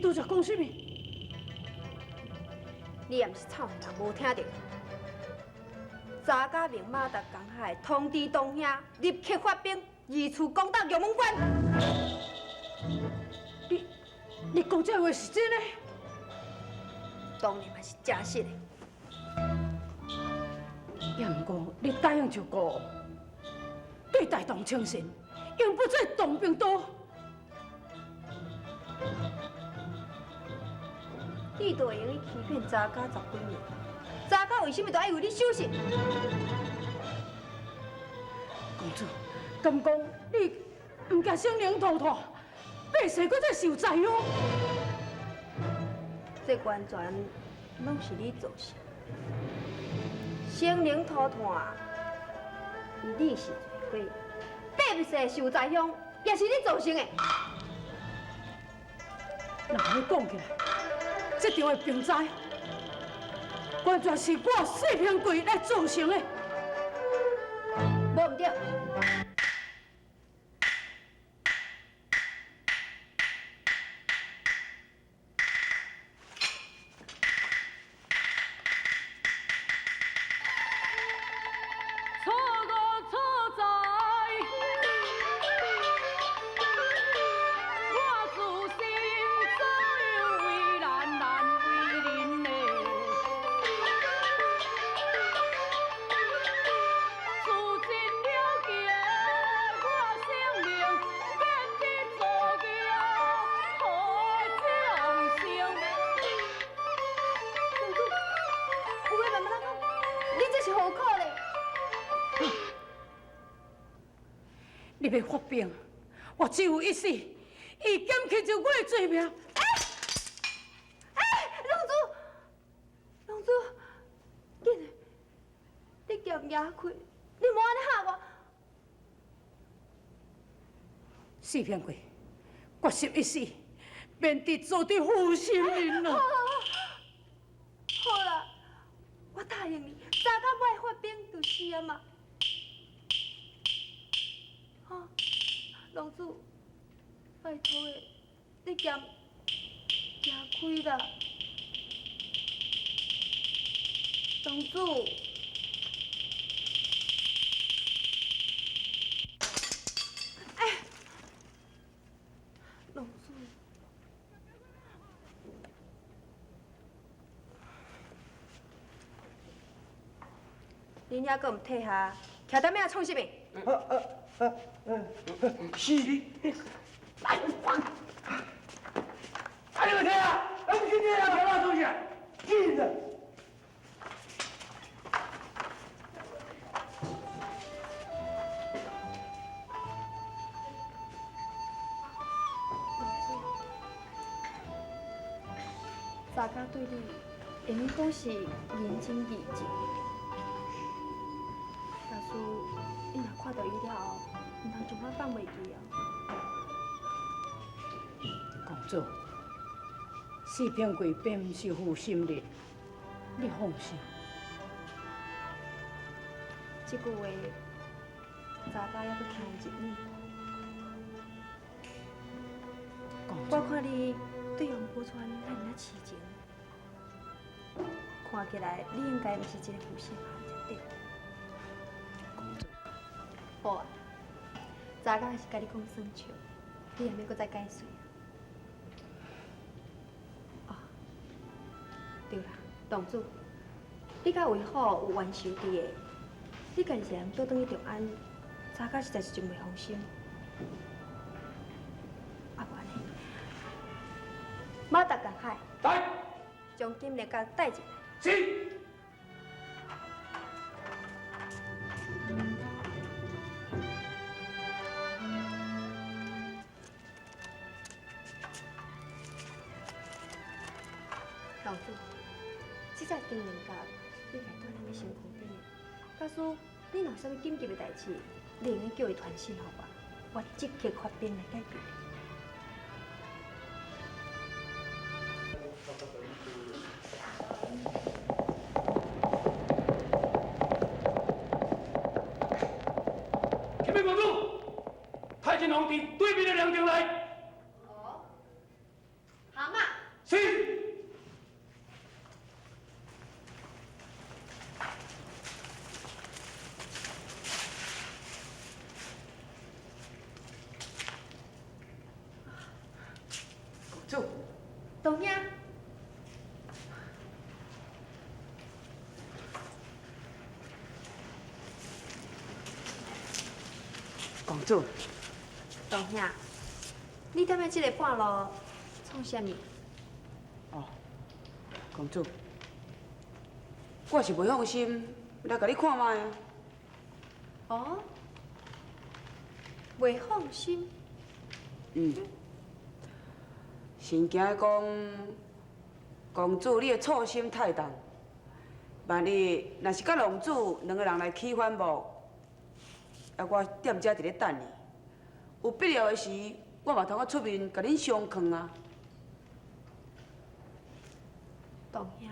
拄才講啥物？你也毋是臭耳人，無聽著。查家明馬達江海通知堂兄，立刻發兵，二次攻打玉門關。你講這話是真的？當然嘛是真實的。也毋過你答應就過，對大唐稱臣，永不做動兵刀。你都會用去欺騙查家十幾年，查家為什麼都愛為你守信？公主，敢講你毋驚生靈塗炭，百姓閣再受災哦？這完全攏是你造成，生靈塗炭，你是罪過，百姓受災凶也是你造成的。若按呢講起來，這場的兵災，完全是我四平貴來造成的。無毋對。錯誤錯在，我自心怎樣為難難為人呢？自盡了結，我生命變得作孽好眾生。公主，有話慢慢仔講，你這是何苦咧？你欲發兵，我只有一死，以減輕著我的罪名。哎，公主，公主，緊的，你劍牙開，你莫按呢嚇我。四平貴，決心一死，免得做佇負心人啊！好啦，我答應你，查家莫愛發兵就是啊嘛。哈，公主，拜託的，你劍行開啦，公主。哎，公主，恁猶閣毋退下，徛佇遐創啥物？是你，哎，你們聽啊！哎，今天要調到東西，鏡子。查家對你，會用講是仁情義情。假使你若看著伊了後，毋通將我放袂記哦。公主，四平貴並毋是負心人，你放心。這句話，查家猶閣聽有一耳。公主，我看你對楊寶川遐爾仔痴情，看起來你應該毋是一個負心漢才對。公主，好啊，查家是共你講耍笑，你也免閣再解釋。哦，對啦，公主，你佮魏虎有冤仇佇的，你家己一個人倒轉去長安，查家實在是真袂放心。啊，無按呢，馬達江海，來，將金蓮甲帶進來。是。老主，這隻金蓮甲你家住咱的身軀頂，假使你若有啥物緊急的代誌，你會用叫伊傳訊予我，我即刻發兵來解決。啟稟公主，太秦皇佇對面的涼亭內。哦，蛤蟆，董兄，公主，董兄，你踮咧這个半路创啥物？哦，公主，我是袂放心，来共你看覓啊。哦，袂放心。嗯。臣惊讲，公主你的醋心太重，万一若是佮浪子两个人来起反目，啊，我踮遮伫咧等你，有必要的时，我嘛通好出面共恁相劝啊。董兄，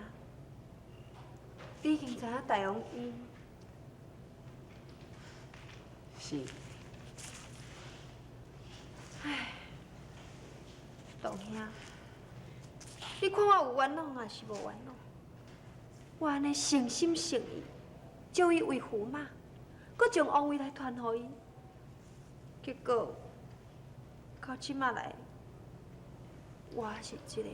你已经知影大王𪜶 是。唉，董兄，你看我有冤枉抑是无冤枉？我按呢诚心诚意招伊为驸马，阁将王位来传予伊，结果到这马来，我是一个。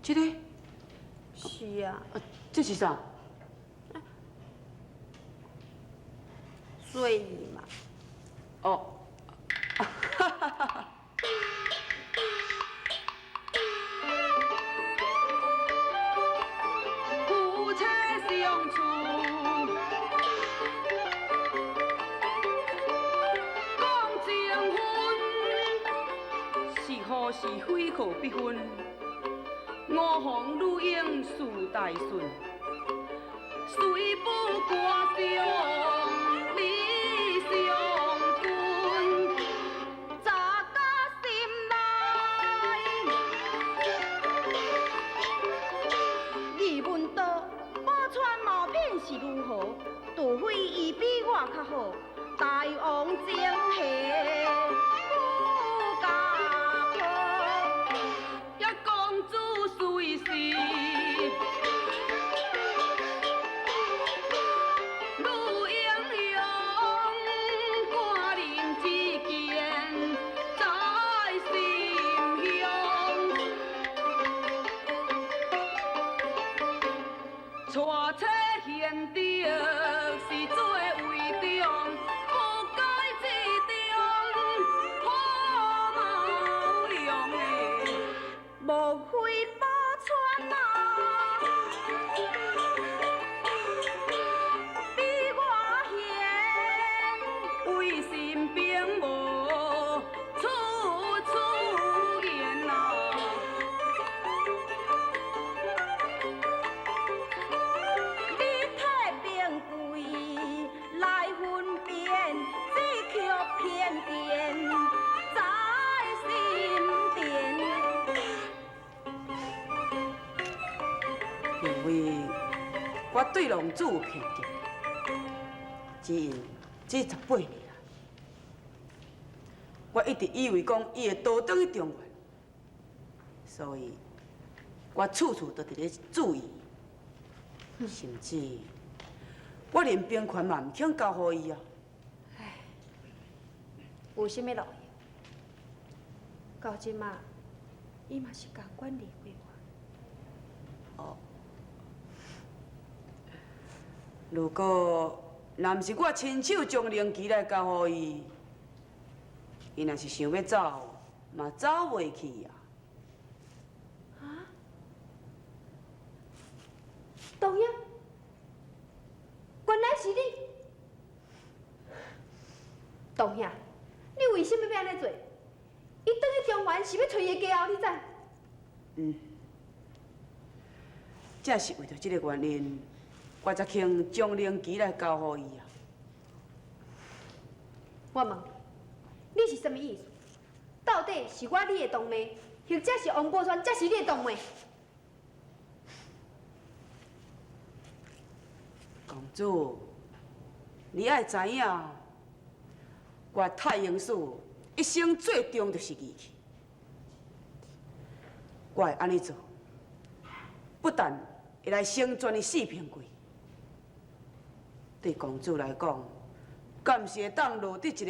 这个？是啊。这是啥？水嘛。哦。夫妻相处，讲情分，是好是非可必分。五房女英事大顺，虽不歌颂理想君，早甲心内。李文道，宝钏毛品是如何？除非伊比我较好，大王情下不加破。也公主随是女英雄，个人之见在心胸。娶妻贤德是做为重，不该之中好毛用的。莫非宝钏啊，比我贤？为心并无处处言啊。你替兵贵来分辨，这曲偏见在心田。因为我对浪子有偏见，只因这18年来，我一直以为讲伊会倒转去中原，所以我处处都伫咧注意，甚至我连兵权嘛毋肯交予伊啊。唉，有啥物路用？到这马，伊嘛是仝款离开我。哦，如果若毋是我亲手将灵旗来交予伊，伊若是想欲走，嘛走袂去啊！啊？董兄，原来是你！董兄，你为啥物欲按呢做？伊转去中原是欲揣伊的家后，你知？嗯，正是为著这个原因，我才肯将灵旗来交予伊啊。我问你，你是啥物意思？到底是我你的堂妹，或者是王宝钏才是你的堂妹？公主，你爱知影，我太英师一生最重就是义气。我会按呢做，不但会来成全伊四平贵，对公主来讲，敢是會當落得一個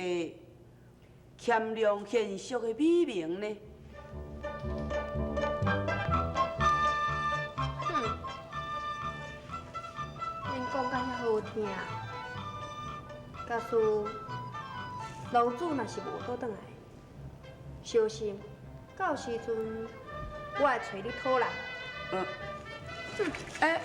謙讓賢淑的美名呢？哼，恁講甲遐好聽，假使老主若是無倒轉來，小心到時陣我會揣你討來。欸。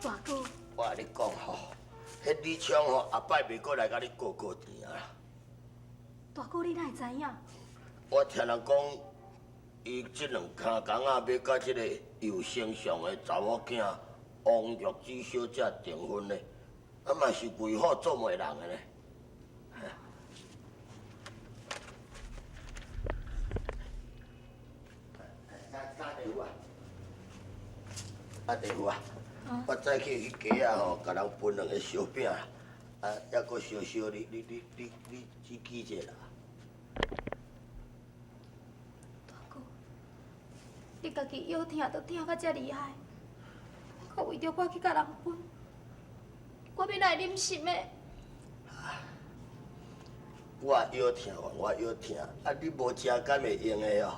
大哥，我共你講吼，彼李昌吼，後擺袂閣來共你過過甜啊。大哥，你哪會知影？我聽人講，伊這兩工工仔欲佮這个右丞相的查某囝王玉芝小姐訂婚咧，啊嘛是魏府做媒人的咧。阿弟夫啊，我早起去街仔吼，共人分兩个燒餅啦，啊，猶閣燒燒，你你記者啦。大哥，你家己腰疼都疼甲遮厲害，閣為著我去共人分，我欲哪會忍心的？我腰疼，我腰疼，啊，你無食敢會用的哦？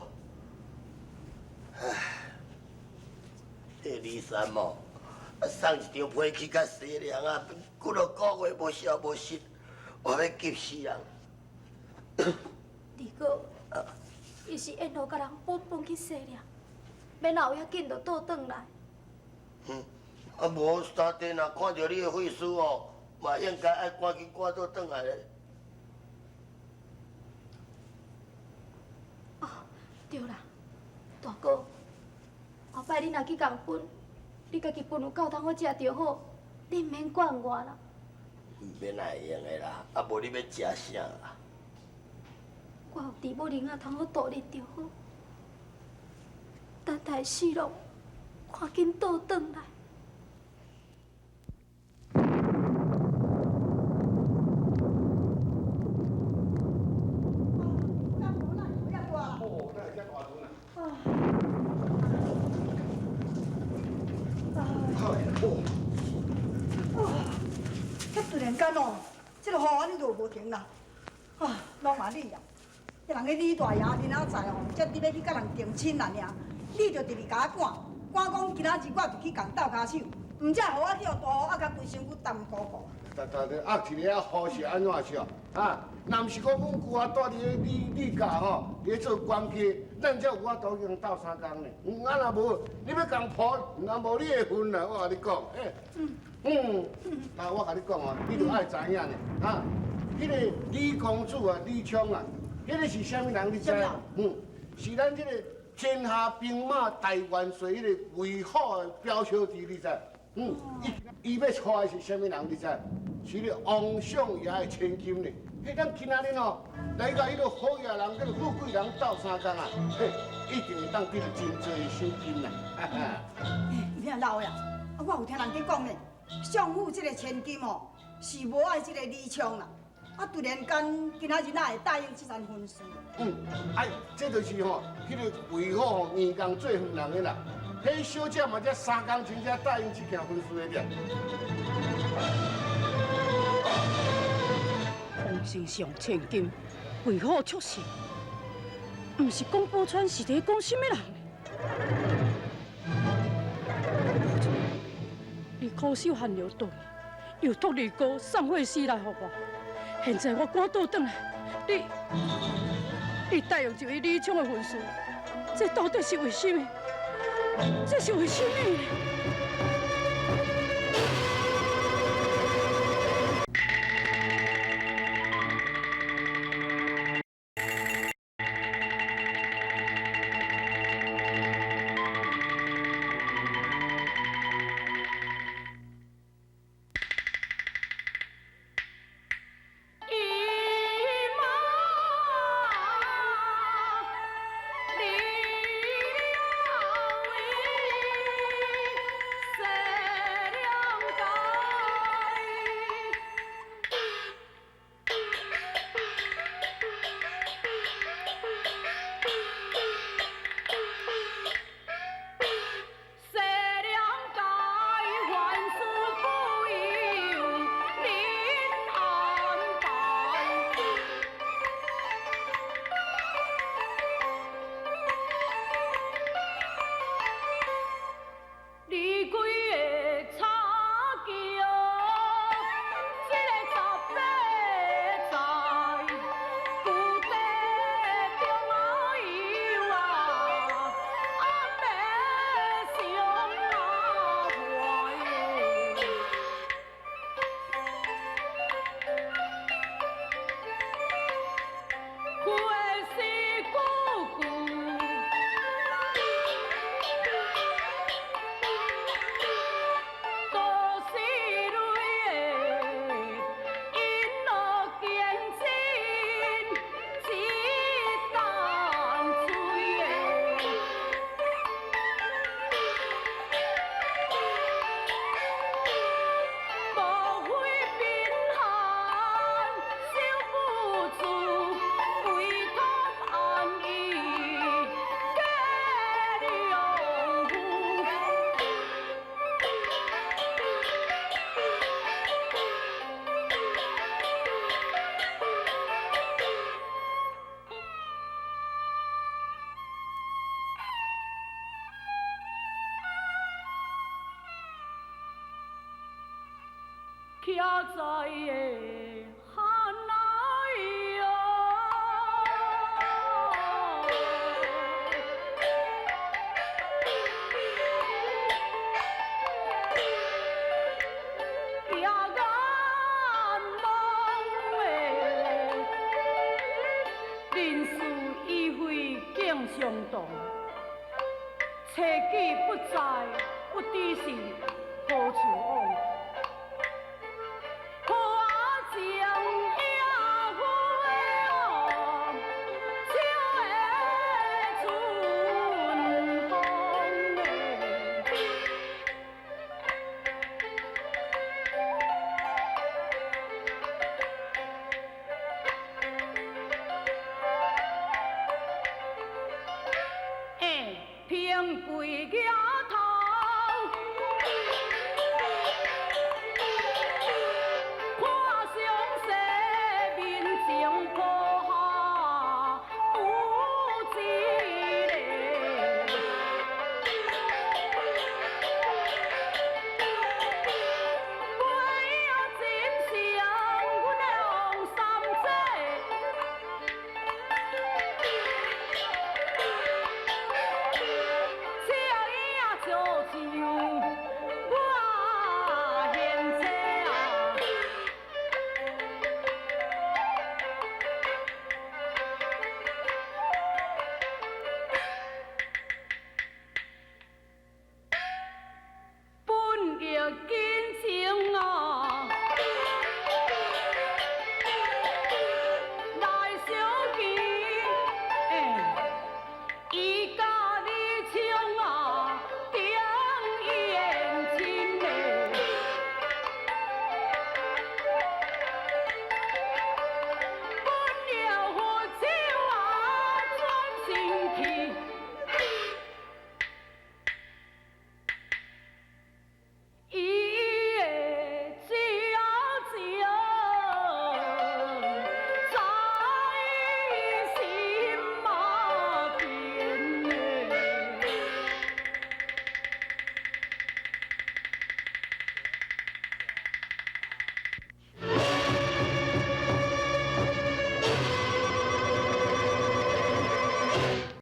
唉。這李三哦，啊送一張批去甲西涼啊，幾落個月無消無息，我欲急死人。二哥，伊是沿路共人分分去西涼，欲哪有遐緊就倒轉來？哼，啊無三弟若看著你的血絲哦，嘛應該愛趕緊趕倒轉來咧。哦，對啦，大哥。後擺你若去共分，你家己分有夠通好食就好，你毋免管我啦。毋免會用的啦，啊無你欲食啥啦？我有豬母奶仔通好度日就好。等待四郎趕緊倒轉來。突然間哦，這个雨按呢落無停啦，啊，攏嘛你啊，彼人彼李大爺明仔載哦，才佇欲去佮人訂親啊爾，你就直直共我趕，趕講今仔日我就去共鬥跤手，毋才予我去予大雨壓甲規身軀澹糊糊。逐逐日壓一个啊雨是按怎是哦？啊，若毋是講阮舅仔蹛佇咧李李家吼，佇咧做官家，咱才有法度去共鬥相共呢。啊若無，你欲共抱，若無你的份啦，我共你講，欸。啊，我共你講哦，你著愛知影呢，啊，彼个李公子啊，李昌啊，彼个是啥物人？你知無？是咱這個天下兵馬大元帥彼个魏虎的表小弟，你知？伊伊欲娶的是啥物人？你知？是咧王相爷的千金呢。嘿，咱今仔日吼来共彼个好野人，佮富贵人斗相共啊，嘿，一定会当得著真济的赏金啦。哈哈。欸，有影老呀？啊，我有听人家讲呢，相府这个千金哦，是无爱这个李昌啦。啊，突然间今仔日哪会答应这层婚事？嗯，哎，这就是吼，彼个魏虎吼硬共做婚人的啦。彼小姐嘛，才三工前才答应这件婚事的尔。王丞相千金，为虎作势，毋是讲宝钏是伫讲啥物人？宝钏，你苦守寒窑多年，又托二哥送货丝来予我，现在我赶倒转来，你答应就伊李昌的婚事，这到底是为什么？这是为什么？徛在的汉来哟，举眼望的，人事已非景相同，车机不在，不知是何处往。